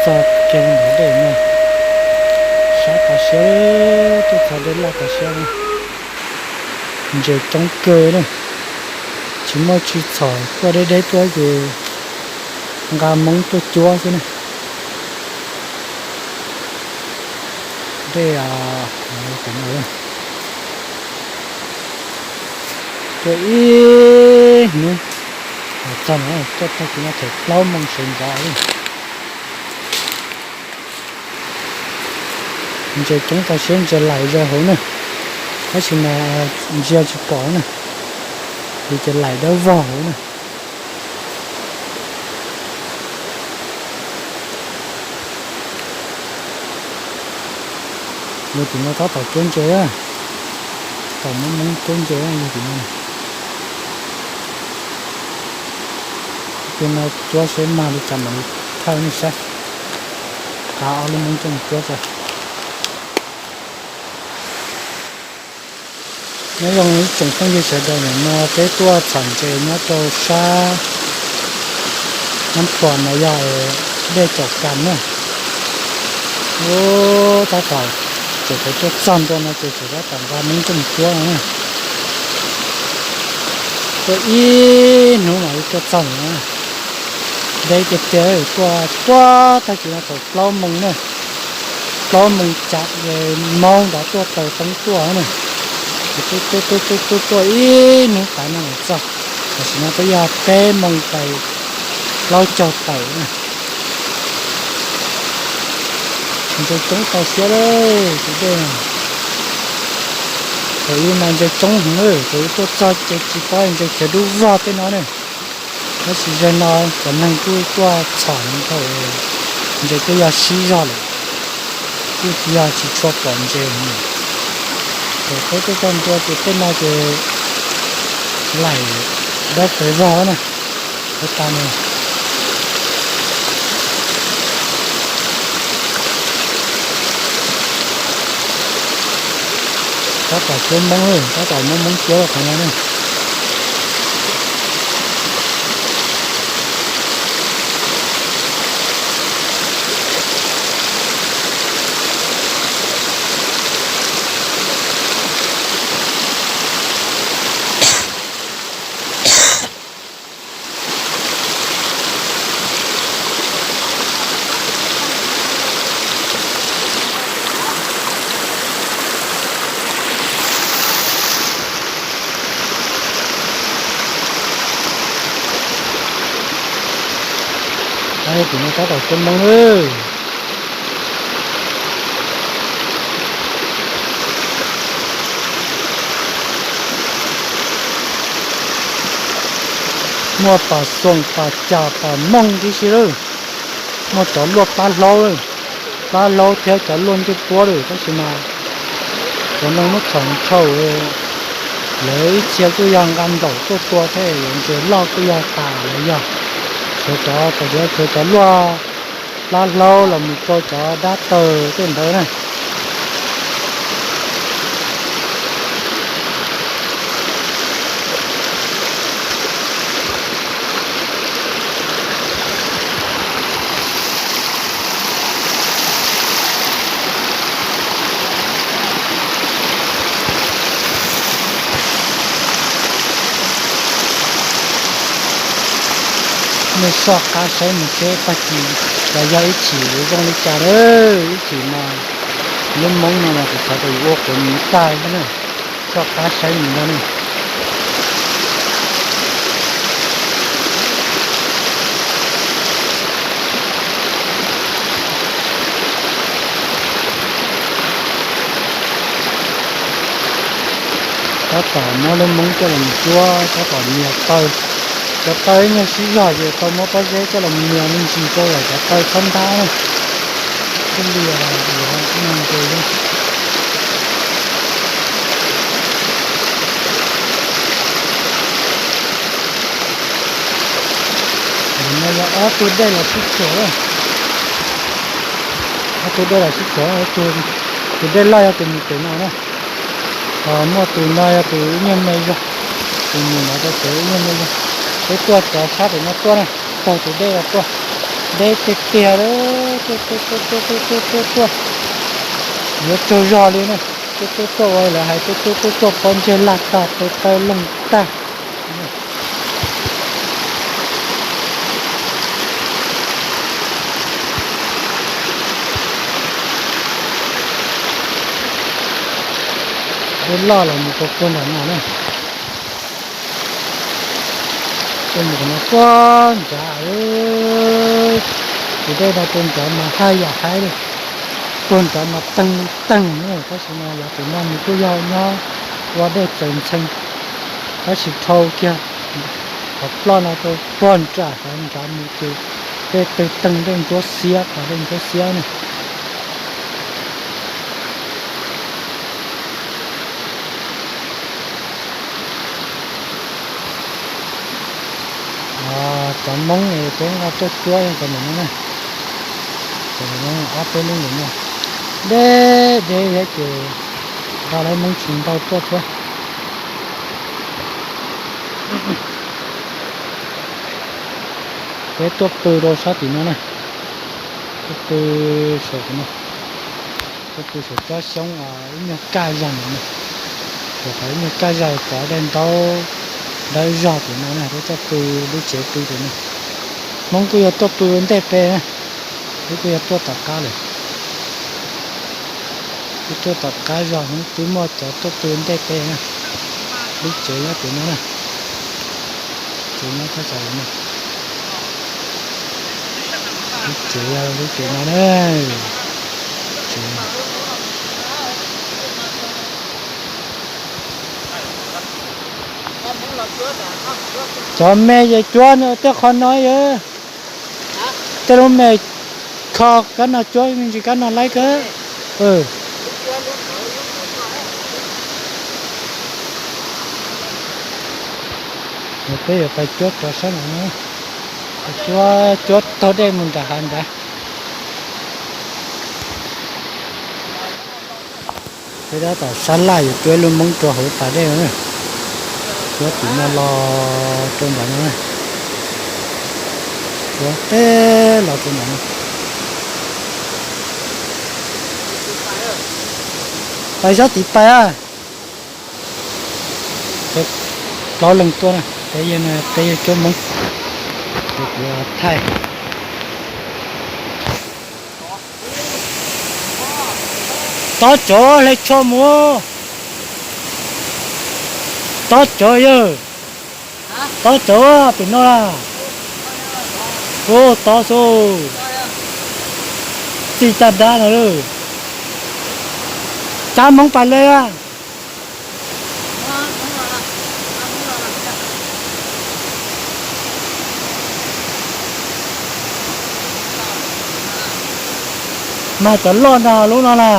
txog kiag ntawm dej no, sab tas siab, tuaj txog dej loj tas siab. Ntses coob kawg na, tsis muaj tsis txhom, tuaj deb deb tuaj ces nqa hmoov tuaj cuab xwb na. Dej tuaj ib hnub, txog no tuaj tag kis no thaum plaub moos sawv ntxov li. Ntses coob tas siab, ntses laim zaws hauv na, tab sis mas ntsia tsis pom na, ces ces laim dawb vog hauv na. Yog tim no tab tom cuab ntses, tab tom muab hmoov cuab ntses yog tim no. Tus no cuab seb mag li cas mam li thaij nej saib. Qab ob lub hmoov coj mus cuab tso. Nyob zoo ib tsoom phooj ywg sawv daws, ntawm no peb tuaj txhom ntses nyob rau sab Nab Thuam no yog dej Caum Kas na. Tab tom, tseem thaum tuaj txog ntua no ces tseem tab tom nqa hmoov coj mus cuab no na. Tuaj ib hnub mam li tuaj txog no. Deb tiag tiag, tuaj tuaj tag kis no thaum plaub moos na, plaub moos cav maub nrov tuaj taws toob tuaj na. Tuaj tuaj tuaj tuaj ib hnub tas no mam txog, tam sim no twb yog peb moos taws, plaub caug tawm na. Ntses coob tas siab li tus dej. Thaum ub mas ntses coob heev, thaum ub tuaj txog ces tsis paub ntses khiav dub vog tej no ne. Tab sis zaum no cov neeg kuj tuaj txhom dhau, ntses kuj yog sib zog lawm, kuj yog tsis tshua pom ntses. Thaum peb tuaj txog ntua ces tej no ces laim dawb pes vog na. Ua tas no, tab tom cuab hmoov, tab tom muab hmoov cuab qhov no na. Tab tom cuab hmoov lawm. Muaj pam xoom pam cam pam mooj tib si lawm. Muaj cov luaj plab hlaub lawm, plab hlaub thiab cov luaj ncej puab lawm, tab sis mas cov neeg muab txhom ntshaum, lawv ib txhia kuj yog nqa nplaum tuaj tua thiab, yuav ntses loj kuj yog tas los yog, tshuav cov, tshuav cov luaj plab hlaub los mus rau cov dab taws tej ntawd na. Nej soj qab saib mus seb tag kis los yog ib chim yuav zoo li cas lawm. Ib chim mas lub hmoov no mas kuv xav tias yuav ua quav nyuv tag xwb na. Soj qab saib mus no ne. Tab tom muab lub hmoov coj los cuab, tab tom nias taw. Cov taw ib nyuag sib zog ces tau muab pob zeb coj los nias me ntsis rau kom cov taw txhob ntab na. Thiaj li yuav mag ntses. No yog ob tug dej los sib tshuam lawm. Ob tug dej los sib tshuam, tus dej loj yog tus mus pem no na. Ho muaj tus no yog tus ib nyuag me zog, tus mus no rau pem ib nyuag me zog. Peb tuaj rov sab pem no tuaj na, taug tus dej los tuaj. Deb tiag tiag li. Tuaj tuaj tuaj tuaj tuaj tuaj tuaj tuaj, yuav tsaug zog li na. Tuaj tuaj tuaj ua lawv hais, tuaj tuaj tuaj tuaj pob ntseg laj tag, tes taw loog tag. Dej loj los mus rau puag nram no na. Tuaj mus no puag nrad, tus dej no rau nrad mas haj yam haib li. Puag nrad mas teeg li teeg na, tab sis mas yav pem no nws kuj yog nyob ua dej txawv ntxhee, tab sis dhau kiag qhov ploj no rau puag nram hav nrad mus ces dej tawg teeg, dej ntsuab xiab, qhov dej ntsuab xiab na. Cov Hmoob es peb nqa tuaj cuab cov ntawm no na, cov ntawm no ob peb lub ntawm no, deb deb thiab ces nqa lawv Hmoob tsis ntau tuaj thiab. Peb tuaj pw rau sab tim no na, tuaj pw saum no, tuaj pw saum tsob xyoob ib nyuag kaj zog no na, saum qhov ib nyuag kaj zog cov daim ntaub dawb zog tim no na, peb tuaj pw lub tsev pw tim no. Hmoob kuj yog tuaj pw ntej peb na, peb kuj yog tuaj tom qab lawm. Peb tuaj tom qab zog Hmoob twb muaj cov tuaj pw ntej peb na. Lub tsev nyob tim no na, tsev nyob thaj tsam no, lub tsev yog lub tsev no na. Cov me yawg cuab tej qhov no yawg, tej lub me kho kab no cuab me ntsis kab no laib kawg. Peb yuav pais cuab cov sab no na, cuab cuab taug dej mus nram hav nrad. Peb tab tom sab laj yuav cuab ib lub Hmoob rau hauv pas dej no na, cuab tim no los rau nram no na, cuab teb los rau nram no. Pais sab tid pais a. Plaub leeg tuaj na, peb yawg cuab Hmoob, ces kuv thaij. Tob cov hle tsho mus. Tob cov yawg. Tob cov pem no la. Ua tob xwb. Txij caj dab no lawm. Cab Hmoob pais le a. Mas cov loj ntag lub no na.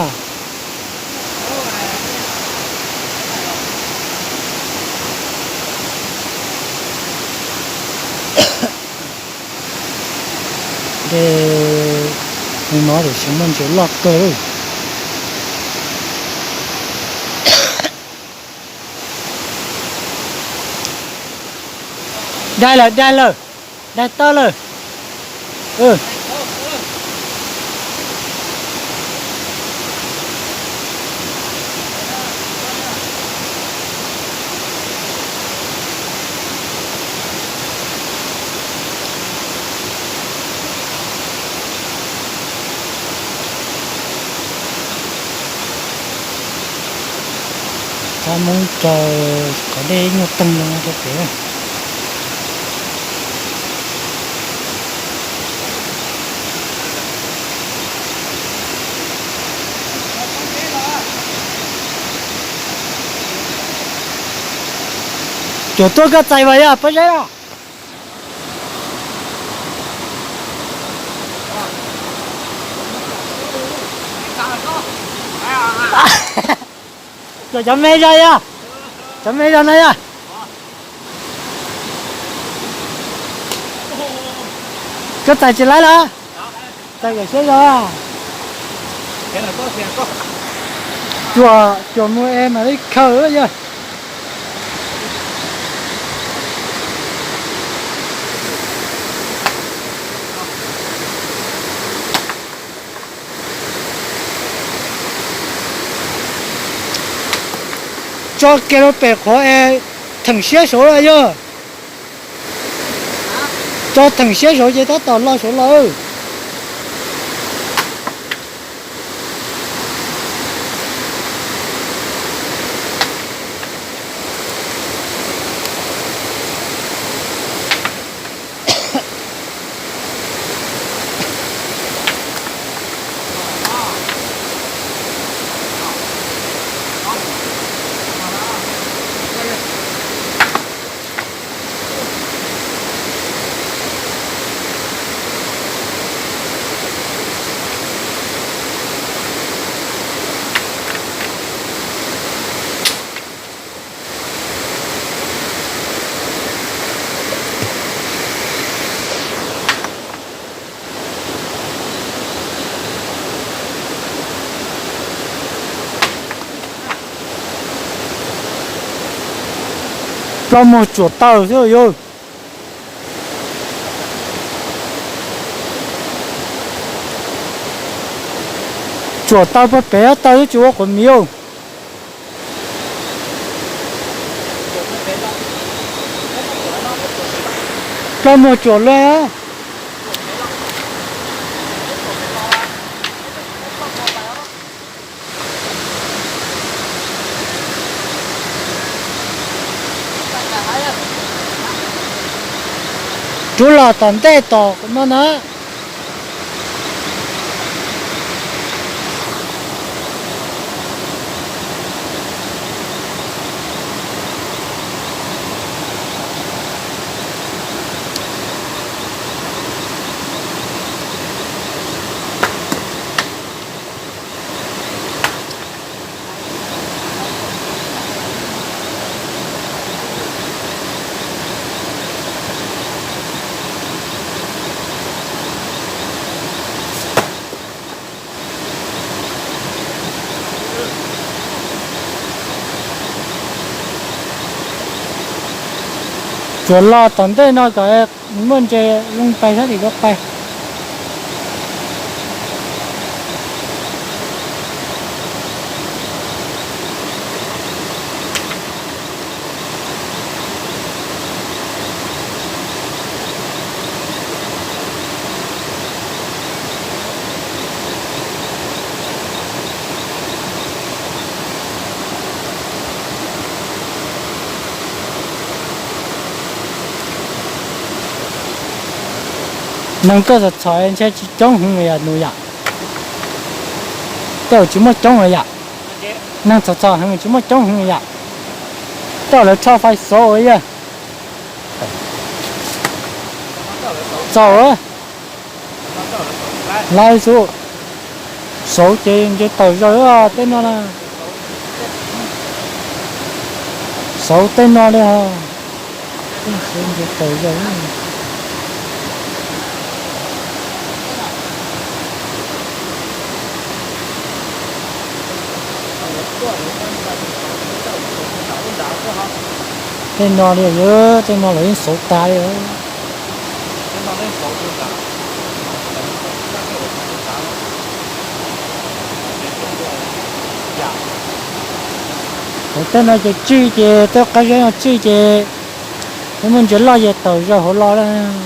Dej no tiam sis muaj ntses loj kawg. Dai lawm, dai lawm, dai tawb lawm. Cab Hmoob raws qhov dej ib nyuag teeg no rau pem. Cuag tuaj koj txais vas yog pob zeb los. Cov me zog yog, cov me zog no yog. Koj txais tsis laib los? Txais kom siab zog. Cuam, cuam mus es mam li khaws yog. Tso kiag rau pem qhuav es theem siab saud los yog. Tso theem siab saud ces tab tom los saud los. Plaub muag tsuam taw xwb yog. Tsuam taw puag pem taw twb tsis ua quav miv. Plaub muag tsuam luaj. Rub los tom ntej tom no na. Tsuas los tom ntej no kom muaj ntses zoo pais sab tim ko pais. Neeg koj txom txom ntshe tsis coob heev yom nus yom. Tej zaum tsis muaj coob lawm yom. Neeg txom txom heev tsis muaj coob heev yom. Tej zaum lawv rho fais xauv ua yog. Txaus lawm. Lawv xub xauv ces nce tawm zaws tej no na. Xauv tej no li os. Xauv nce tawm zaws. Tej no li, tej no lawv yeej xauv tas li. Hauv tej no ces tswj ces tej qab zeb no tswj ces tej muaj ntses loj ces tawm zaws hauv los lawm.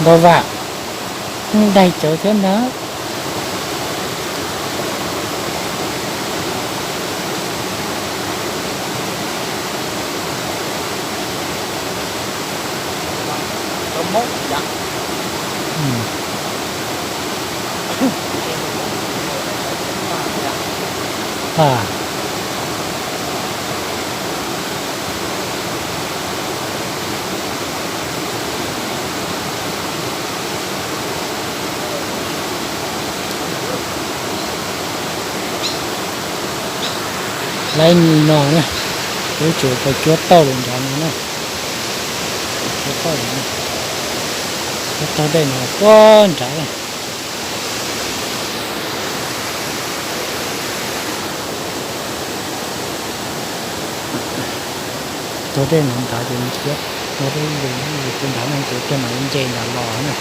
Ntau vam, daig cawv thiab ntag. Laiv nim no na, kuv tseem pais cuab tauj lawm nrad no na. Cuab tauj lawm, cuab tauj dej no puag nrad na. Tua dej no nrad ces mus cuab, tua dej ib nce ib nce rau nrad no ces coj mam li nce nrad los na.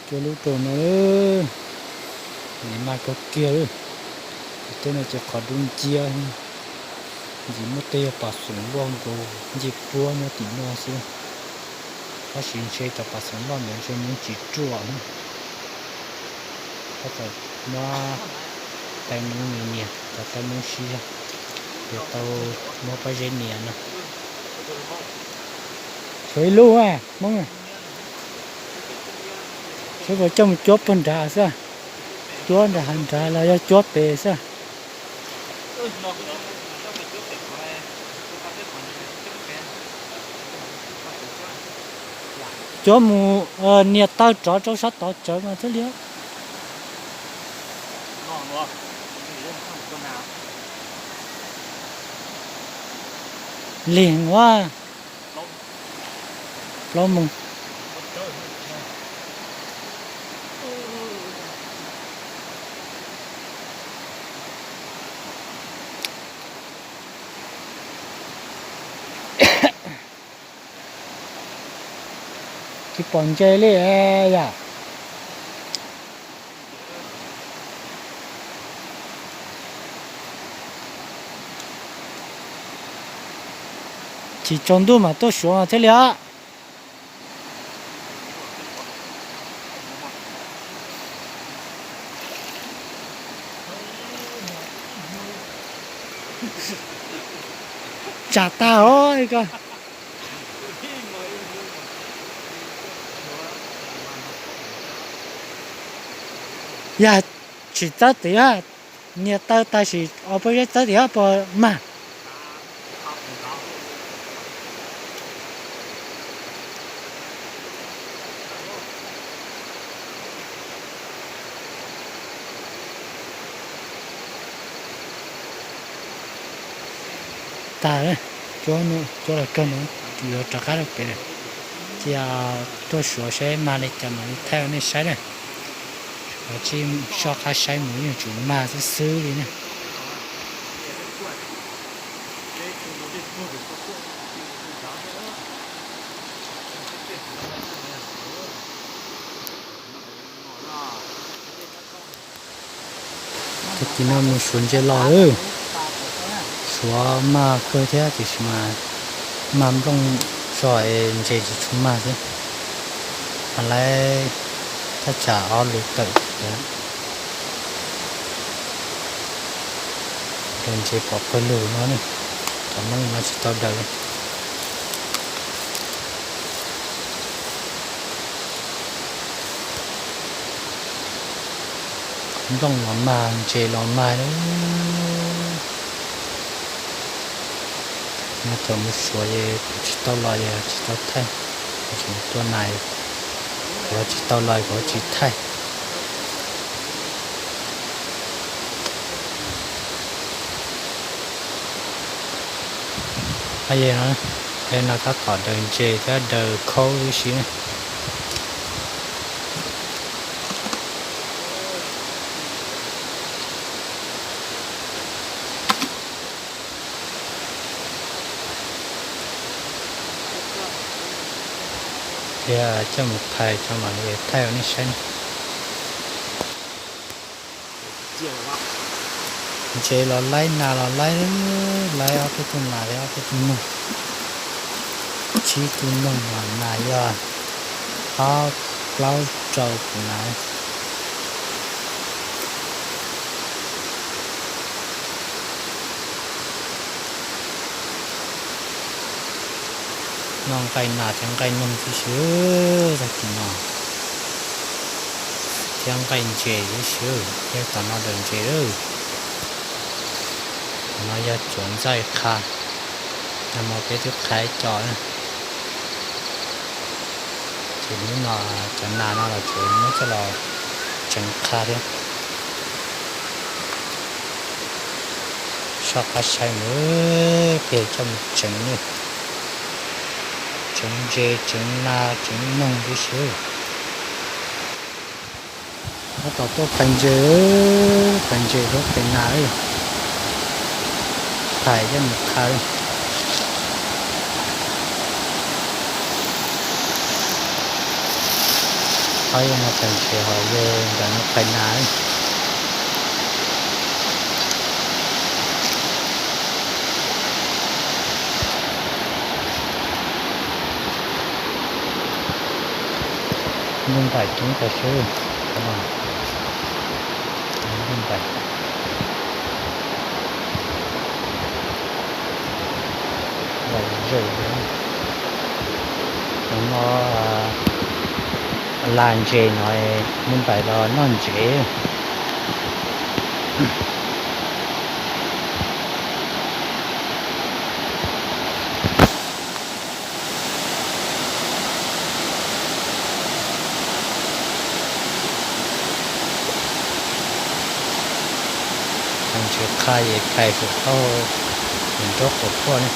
Cuab lub rau no, nim mag kawg kiag li. Tej no ces qhov dub nciab, ntxim muaj tej yog pas xoom luaj nkaus ncej puab nyob tim no xwb. Tab sis ntshe cov pas xoom luaj ntawd ntshe hmoov tsis ruaj. Tab tom muab tais hmoov nias nias, cov tais hmoov siav, ces tau muab pob zeb nias no. Tshuav ib lub Hmoob, seb puas coj mus cuab puag nrad xwb, cuab nram hav nrad los yog cuab pem xwb. Cuab mus nias taw rov rau sab tod tsawv mas thiaj li. Lig ua plaub moos. Tsis pom ntses li yom. Chim tsaus ntuj mam tuaj suav mas thiaj li os. Tsam tag os ko. Yog tsis txawb tiag, nias taw tag sim os pob zeb txawb tiag puas mag. Tag, cuab los kawg no, yuav rov qab rau pem lawm. Cia tuaj suav saib mag li cas mam li thaij rau nej saib na. Suav tsis soj qab saib mus yeej tseem mag xwb xwb li na. Tag kis no mus suav ntses los, suav mag kawg thiab tiam sis mas mag nplooj zog es ntses tsis tshua mag xwb. Mas lawv thaj tsam ob lus tawm, daws ntses pom pawg lug no ne, cov Hmoob no tsis tau daws. Nplooj los mag, ntses los mag. Nyob thaum mus suav es kuv tsis tau los es tsis tau thaij, kuv tseem tuaj nais, kuv tsis tau los kuv tsis thaij. Yog no, no tab tom daws ntses thiab daws khaub tib si. Thiab coj mus phais tso mam li thaij rau nej saib na. Ntses los laib, nas los laib, laib ob peb tug nas thiab ob peb tug noog, tsib tug noog, mas nas yog ob plaub rau tus nas. Noj nqaij nas thiab nqaij noog tib si tag kis no, thiab nqaij ntses tib si. Thiab tom no daws ntses lawm. Tom no yog tsuav ntxaij qha, nag hmo peb twb qha ib co na. Ces hnub no cov nas no los tseem muab coj los tseev qha thiab. Soj qab saib mus, peb coj mus tseev, tseev ntses, tseev nas, tseev noog tib si. Tab tom tuaj phais ntses, phais ntses rau phais nas li. Phais coj mus qha li. Qhov yog no phais ntses ho yog nkawd no phais nas li. Nplooj npaim coob tas sub. Nplooj npaim. Los zem li. Hnub no la ntses no, nplooj npaim los noj ntses. Ntses qha es phais saum toj, nraub qaum puaj li.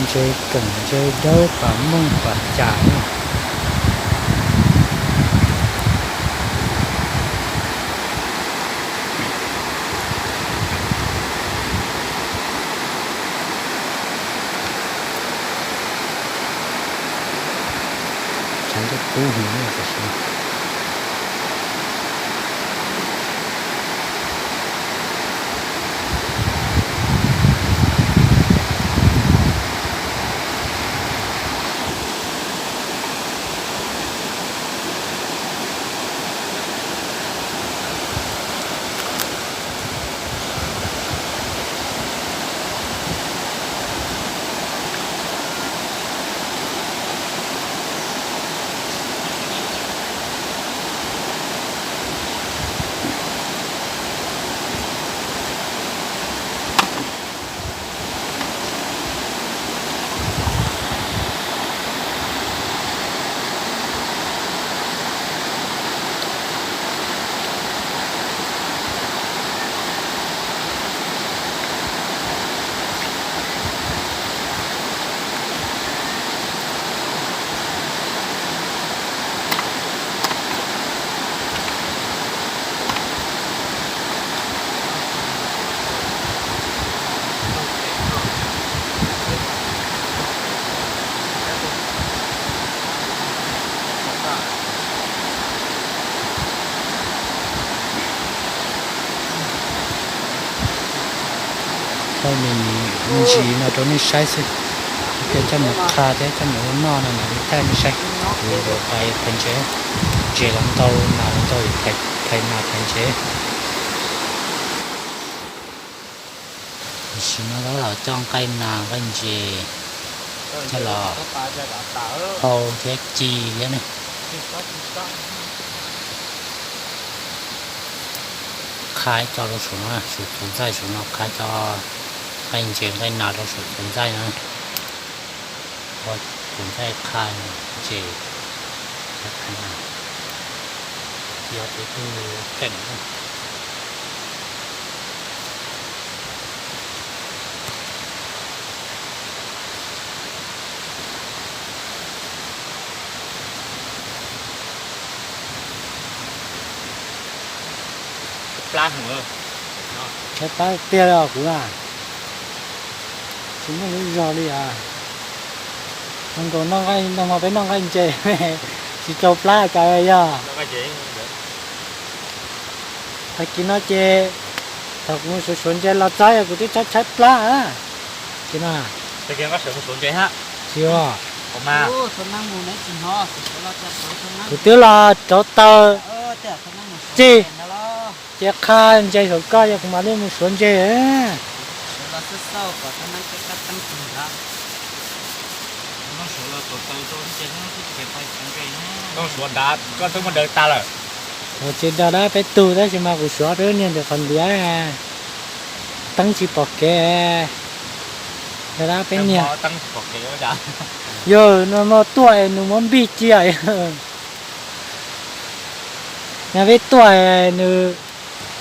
Ntses keem ntses dawb pam mooj pam cas na. Tshav ntuj kub heev na tam sim no. Thaij me ntsis no rau nej saib xwb. Coj mus qha thiab coj mus ua noj no mas thaij nej saib. Kuv yuav pais phais ntses, ntses los ntau, nas los ntau, phais nas phais ntses. Tam sim no tab tom coj nqaij nas nqaij ntses coj los hau thiab ci thiab ne. Qha ib co rau saum no, saum tus ntxaij saum no, qha ib co nqaij ntses nqaij nas rau saum tus ntxaij no. Ua tus ntxaij qha ntses, qha nas, yog tus twg keem. Tshaib plab tiag li os kuv na. Tsis muaj lub zog li as. Nkaus noj nqaij, nag hmo peb noj nqaij ntses, tsis tsau plab cas yog. Tag kis no ces thaum kuv mus suav suav ntses los txog kuv twb tshaib tshaib plab. Ces no, tsis os, kuv twb los rauv taws tseg, ces qha ntses saum koj ces kuv mam li mus suav ntses. Suav nrad koj twb muab daws tas lawm. Ces daws dab peb tug tab sis mas kuv suav peb lub niag ntawm qhov ntiav, teeb tsis pom kev, daws dab peb niag. Yog nws muab tuaj es nws muab npij cia. Nyob peb tuaj nws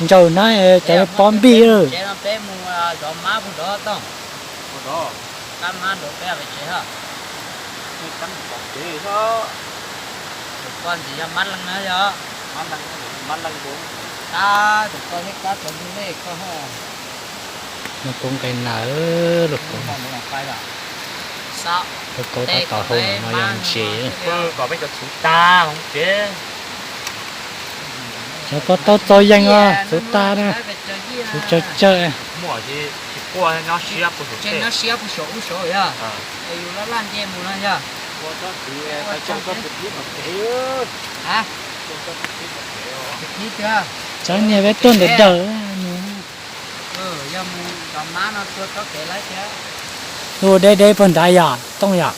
ntsaum hnab cov pob npij lawm. Lub kaub nqaij nas, lub kaub, lub kaub tab tom hau no yog ntses. Xyov koj tau txog yeej os, txhuv tas na, txhuv tsawg tsawg. Txawm niag peb tuaj ntawm dawm. Ua deb deb puag nrad yom Tooj yom?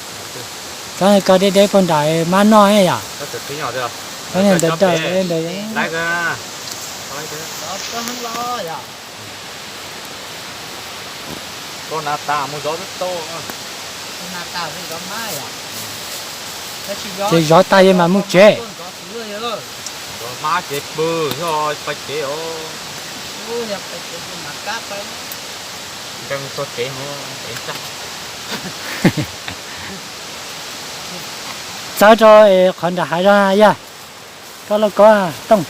Txhob koj deb deb puag nrad mab noj yom? Txhob niag ntawd dawm ntawd. Ces zov tag yog mas mus tsev. Txawb rau qhov nram hav zoov yog, koj lauj kaub Tooj.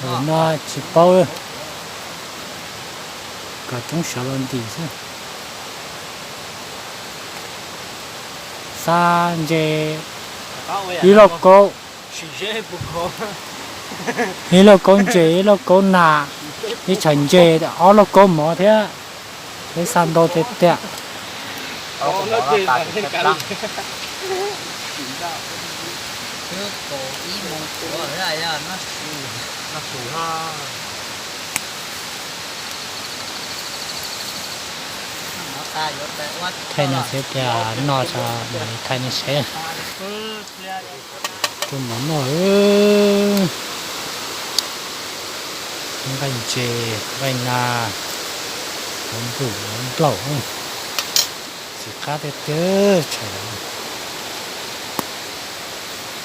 Thaum no tsis paub, kom coob sawv los ntim xwb. Xa ntses ib lauj kaub, ib lauj kaub ntses, ib lauj kaub nas, ib tsham ntses, ob lauj kaub mov thiab. Peb xa ntau tiag tiag. Thaij nej saib tias noj tso, mam li thaij nej saib. Tuaj mov noj, nqaij ntses, nqaij nas, hauv npum hauv nplaum, txiv qab tiag tiag, tshais,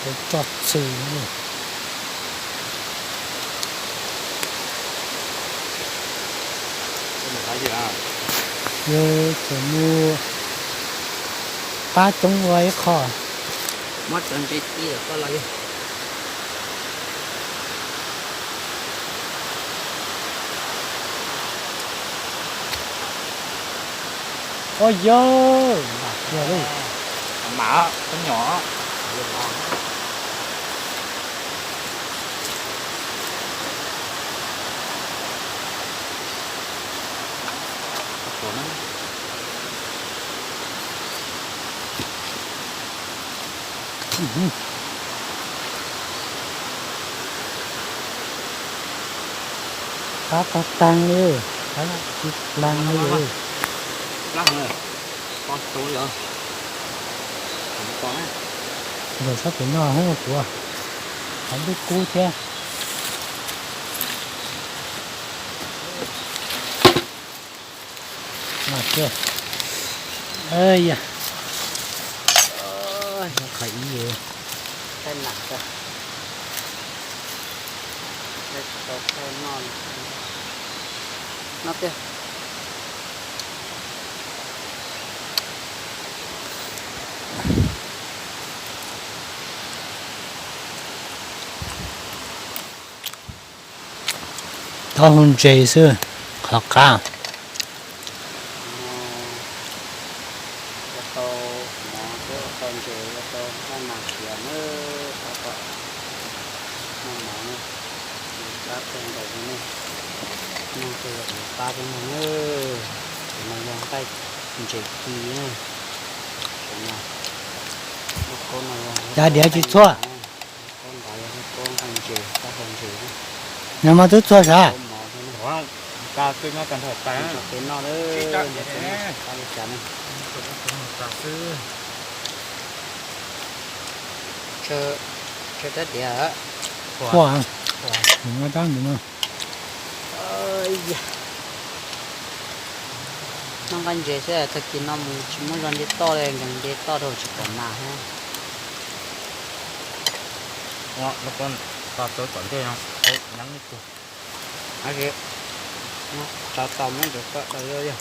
tau tso txhw. Yog tseem mus pab coob ua ib qho. Ua yog, mam tiag li. Mas nyom. Qab tag tag li, qab tsis plag li. Nkawd sab pem no kuv, qhov ntuj kub thiab. No kiag. Yog qhov ib, no tiag. Taub hau ntses xwb, qhov qab. Ua tau mov thiab ua tau ntses, ua tau nqaij nas khiav nawb, tab tom noj mov nawb. Pab kawg nkaus li nej, noj kawg yog pab peb mog nawb. Tus no yog nqaij ntses ci na. Cov diav tsis txhua. Lub kaub ntawd yog lub kaub nqaij ntses, taub hau ntses. Nws mas twb txhua sav. Tso peb noj lawm, noj peb noj, pab li cas ne. Tsawg rab diav. Ua, nqa rab ntawd no. Noj nqaij ntses xwb, tag kis no mus tsis muaj zog nce toj li, nkees nce toj rau tsis pom nas thiab. Tos tau tom ntej no, nyob ib tug. Tsav tau muab ntsaws koj tau yog yog.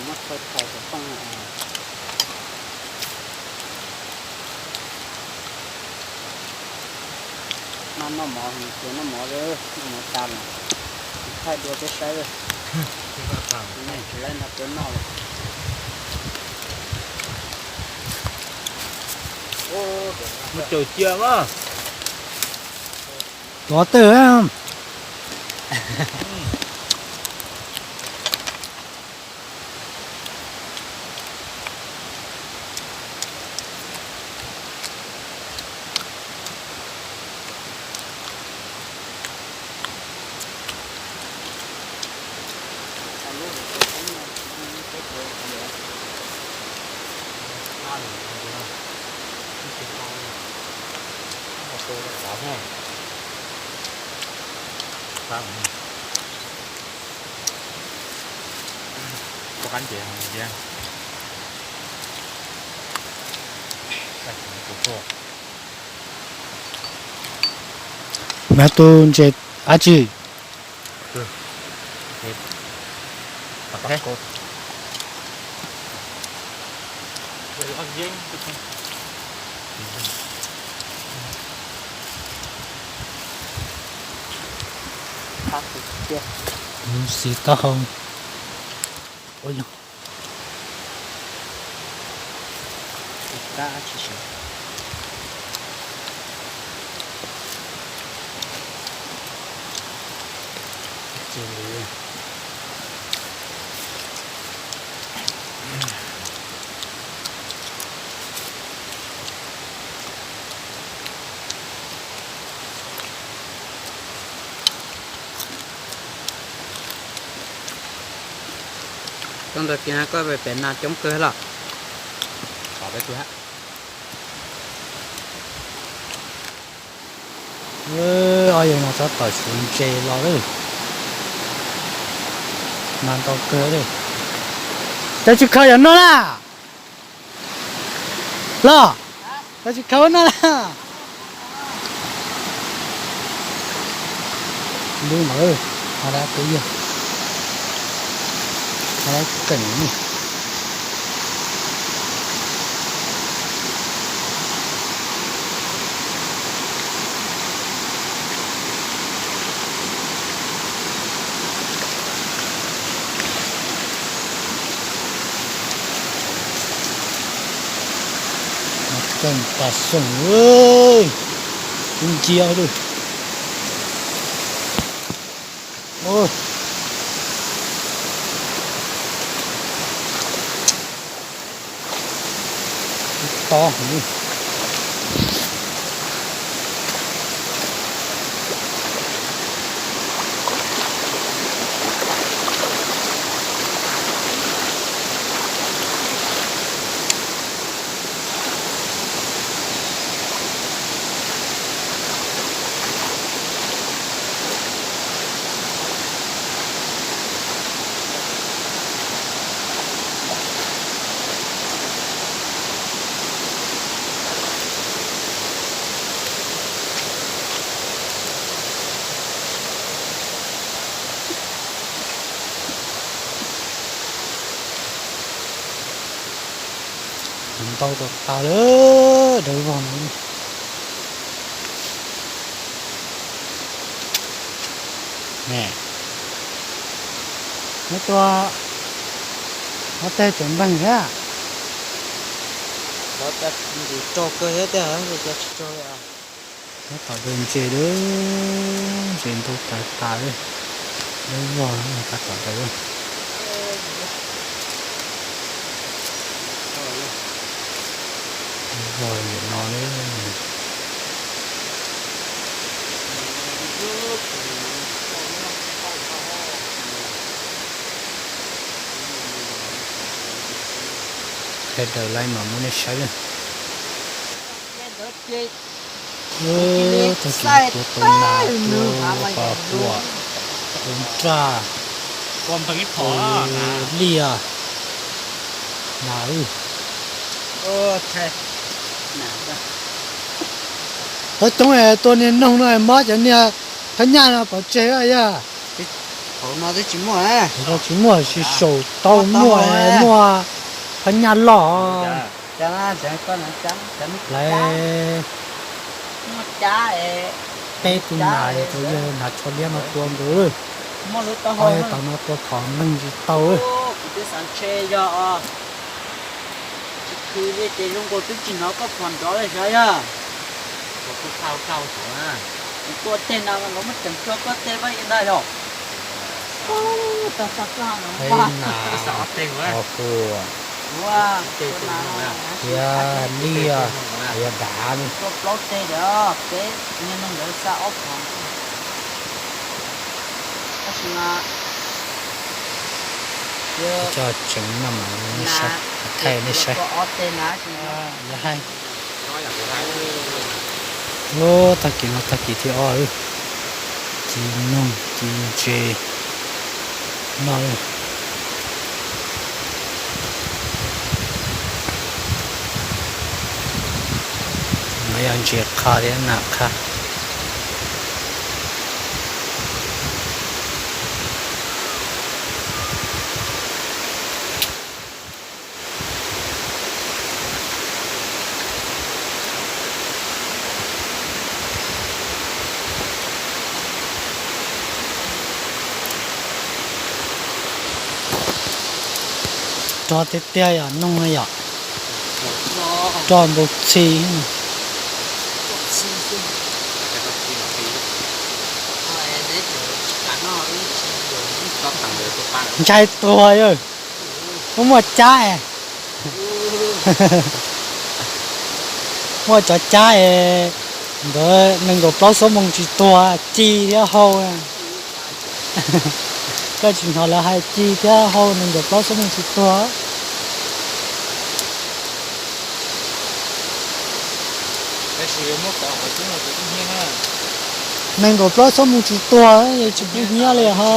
Muab thaij thaij cov tooj. Noj noj mov, noj mov, noj mov tas mas thaij dua peb saib. Tsis laib no peb noj lawm. Mus caum cia mas. Tuav twg? Nag tus ntses dab tsi? Xis taub hau. Koj ntawd kiag koj pem nas coob kawg los? Ob yawg no tab tom suav ntses los lawm. Mas ntau kawg li. Cov tsis khaws yuav noj na. Los, cov tsis khaws noj na. Lub no, ha dab kuv yog, ha dab keem. Keej tas xoo, ib ncia lawm. To. Ntau tas tas lawm dawb vog no. Neb tua, ob teg tseem npeeg thiab. Ntsis raug kawg thiab tiag, ua cas tsis raug li. Tab tom de ntses lawm, ntses ntau tas tas li, dawb vog tab tom de. Dawb vog nim no li. Peb daws laib mas muab nej saib. Tag kis no tuav tau nas, tuav qos huam, tuav nraj, tuav liaj, nas. Tau coob es tua niag noog no mob cov niag phab nyaj no pov tseg yog. Tsis muaj, tsis saum tau muaj, muaj phab nyaj loj. Lawv peb tus nas yog tus yawg hnav tsho liab no tua nkaus. Tau no tua phom neeg tsis tau. Tsis khwv li ces zoo nkaus twb tsis hnov koj phom nrov li sav yog. Kuv tuaj teg no los muab tseem tso koj teg pab ntag yog. Tau txog koj no. Nas, qos huam, thiab liaj, yog dav li. Plaub teg lawm, peb niag neeg ntawd xa ob phom. Tab sis mas coj tseev no mas nej saib, thaij nej saib. Lawv hais, tag kis no tag kis thib ob, ci noog ci ntses noj. No yog ntses qha thiab nas qha. Rog tiag tiag yom, noog no yom. Rog npau txhi. Ntshai tuag yog. Muaj muaj cab es, muaj cov cab es, nkawd nees nkaum plaub xuab moos tsis tuag, ci thiab hau. Koj tsis hnov lawv hais ci thiab hau nees nkaum plaub xuab moos tsis tuag. Nees nkaum plaub xuab moos tsis tuag, tsis pub hnyiab li ho.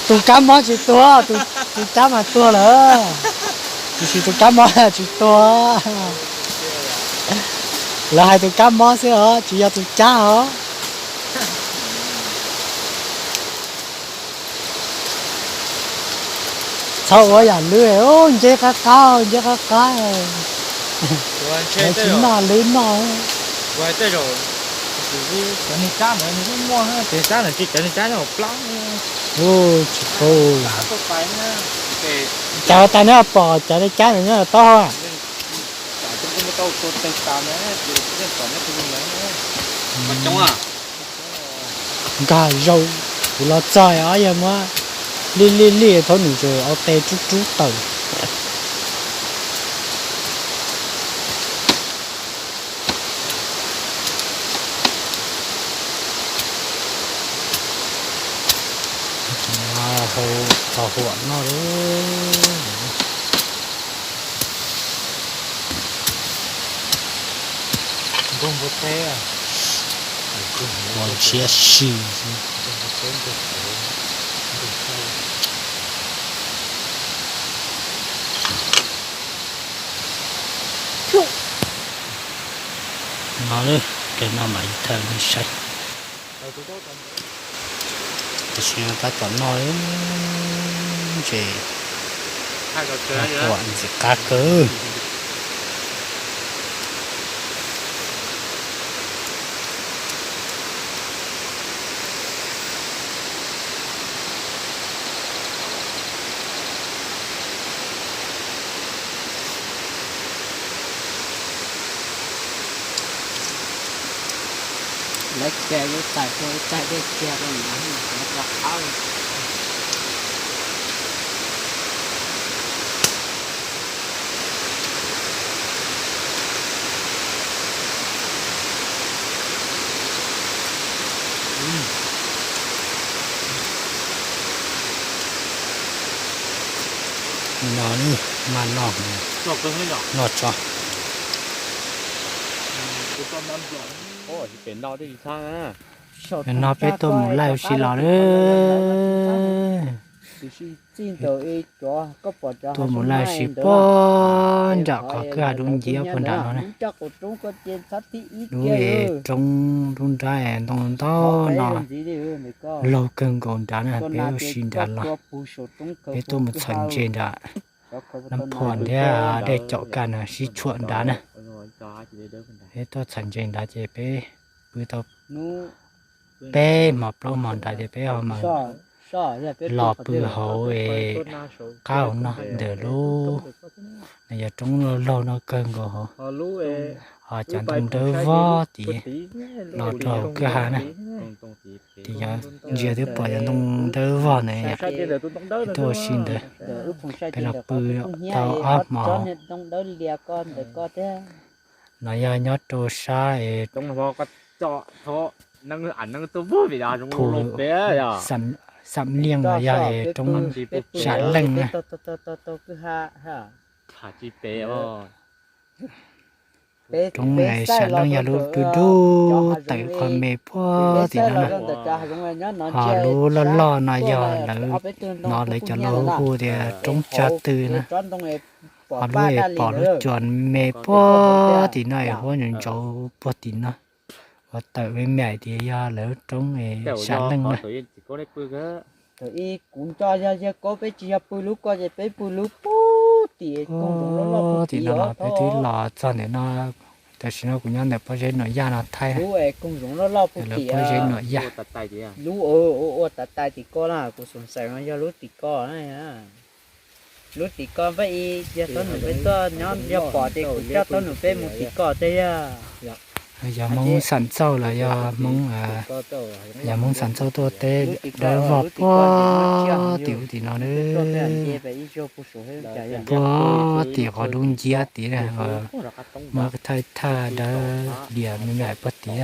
Tus kab mob tsis tuag, tus cab mas tuag lawm. Tiam sis tus kab mob tsis tuag. Lawv hais tus kab mob xwb os, tsis yog tus cab os. Txhob ua yam lwb, nce qab qab, nce qab qab. Tsis noj lwb noj. Cov niag cab ntawd nws yeej muaj, cov cab ntawd tsis cov niag cab nyob hauv plab. Tsis paub. Cov tas neb pom cov niag cab ntawd nyob taub hau. Nkag zaus, kuv los txog ob yawg muab lij lij lij thaub nws tseem au tes rub rub tawm. Hau qos huam noj. Ua ntshiab si. No, kev no mas ib thawj nej saib. Tam sim no tab tom noj ntses, huam ntxim qab kawg. Lawv cia lub tais tuaj ib tsaig dej cia rau nram no rov qab li. No, mas noj, noj tso. No peb tuaj mus laij ua si los lawm. Tuaj mus laij ua si puag nram qhov kwj ha dub nciab puag nram no na. Lub roob lub nrab ntoo ntau no laug kawg nkaus nrad na, peb ua si nrad los. Peb tuaj mus txhom ntses nrad, nab phom thiab dej caum kaj no sib tshuam nrad na. Peb tuaj txhom ntses nrad ces peb pw tau peb hmo plaub hmo nrad ces peb ho mas los pw hauv es qab hauv no ntawm lub, no yog roob laug laug no kawg nkaus hauv. Ho cov ntoo dawb vog tid los rau hauv kwj ha na. Ces yog ntsia twb pom cov ntoo dawb vog ntawd yom, peb tuaj ua si ntawd. Peb los pw tau ob hmo. No yog nyob rau sab es Phu Xam Liaj los yog es roob Sam Leej na. Roob Sam Leej yog lub dub dub tawm qhov me puag tim no na. Ho lub loj loj no yog lawv, no lawv cov laus hu tias roob Tsab Tw na. Ho lub es pom lub cuas me puag tim no es huab ntsaus ntsaus puag tim no, uas tawm me me hais tias yog lawv roob Sam Leej na. Kuv nco yog yog ko peb tsis yog pw lub ko ces peb pw lub puag tim tim no los peb twb los txog ntawm no. Tam sim no kuv nyob ntawm pob zeb Nuam Yaj no thaib, lub pob zeb Nuam Yaj. Lub ua tas tais tim ko na, kuv xav xav no yog lub tim ko na. Lub tim ko npaj ib yog thaub num peb tuaj nyob yog pom ces kuv coj thaub num peb mus tim ko tej yog. Yog Hmoob Xam Txauj los yog Hmoob, yog Hmoob Xam Txauj tuaj teb dawb vog puag tim ub tim no, puag tim qhov dub nciab tid, muab thaj thaj dawb lias me me puag tid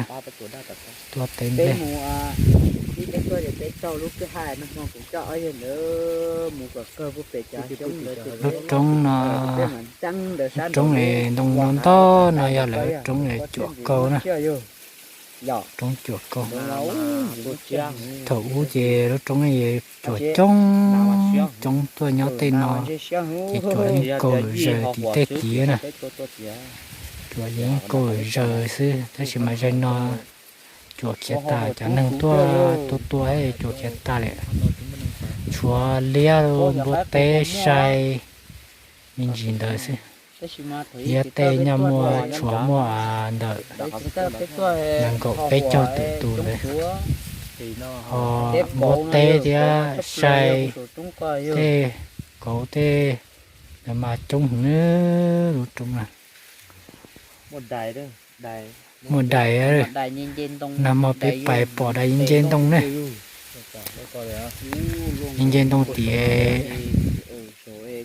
tuaj teb nplej. Lub roob no, lub roob es ntoo ntau ntau no yog lawv lub roob es cuam kaus na. Roob cuam kaus. Thaum ub ces lub roob cuam coob coob tuaj nyob tej no, ces cuam yeej kaus lawm zaws tim tej tid na. Cuam yeej kaus lawm zaws xwb, tab sis mas zaum no cuam khiav tas, cov neeg tuaj tuaj tuaj cuam khiav tas lawm. Tshuav liab npua teb sai me ntsis ntawd xwb. Liab tej nyaj muaj tshuav muaj ntawm nees nkaum peb caug tawm tus ntawd. Ho npua teb thiab sai tej kauv tej, lawv mas coob heev lub roob na. Muaj dais, nag hmo peb pais pom dais nce ntoo ne. Nce ntoo tias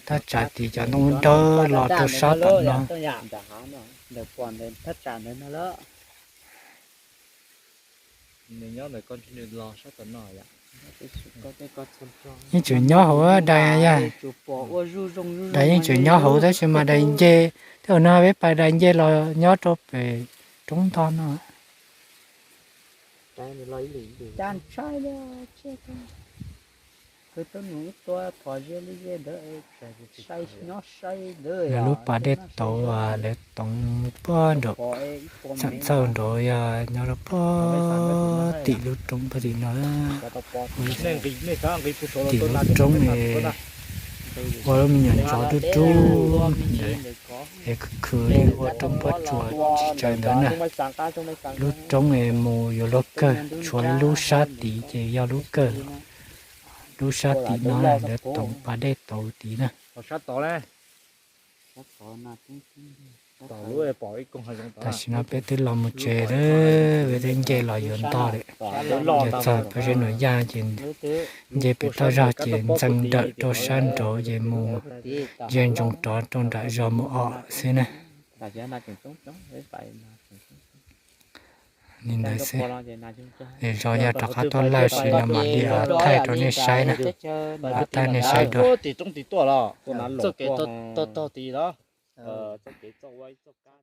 thaj tsam tim cov ntoo dawb los rau sab tom no. Yeej tseem nyob hauv dais, yog dais yeej tseem nyob hauv tab sis mas dais nce, tej zaum no peb pais dais nce los nyob rau pem roob ntog no. Lawv lub pas dej tauv, lawv toov puag nraum, xam txhawj nraud yog nyob rau puag tim lub roob puag tim no. Tim lub roob es ua lub me nyuam ntsov dub dub ntawd, es khwv khwv li ua roob pob tsuas tsis tsaws ntawd na. Lub roob es mus yuav luag kawg, tshuav lub sab tid ces yog lub kawg. Lub sab tim no lawv toov pas dej tauv tid na. Tam sim no peb twb los mus tsev lawm, peb twb nce los yuav ntog lawm. Yuav txog pob zeb Nuam Yaj ces nce pem toj zog ces ntxeev dawm rau sab nraud ces mus ze ntsoov rov rau nram zos mus os xwb na. Li ntawd xwb. Zem zos yog rov qab tuaj lawm sim no mam li thaij rau nej saib na. Thaij nej saib dua. Tim roob tim tuaj los txoj kev tog tog tim los txoj kev txoj ua ib txoj kab.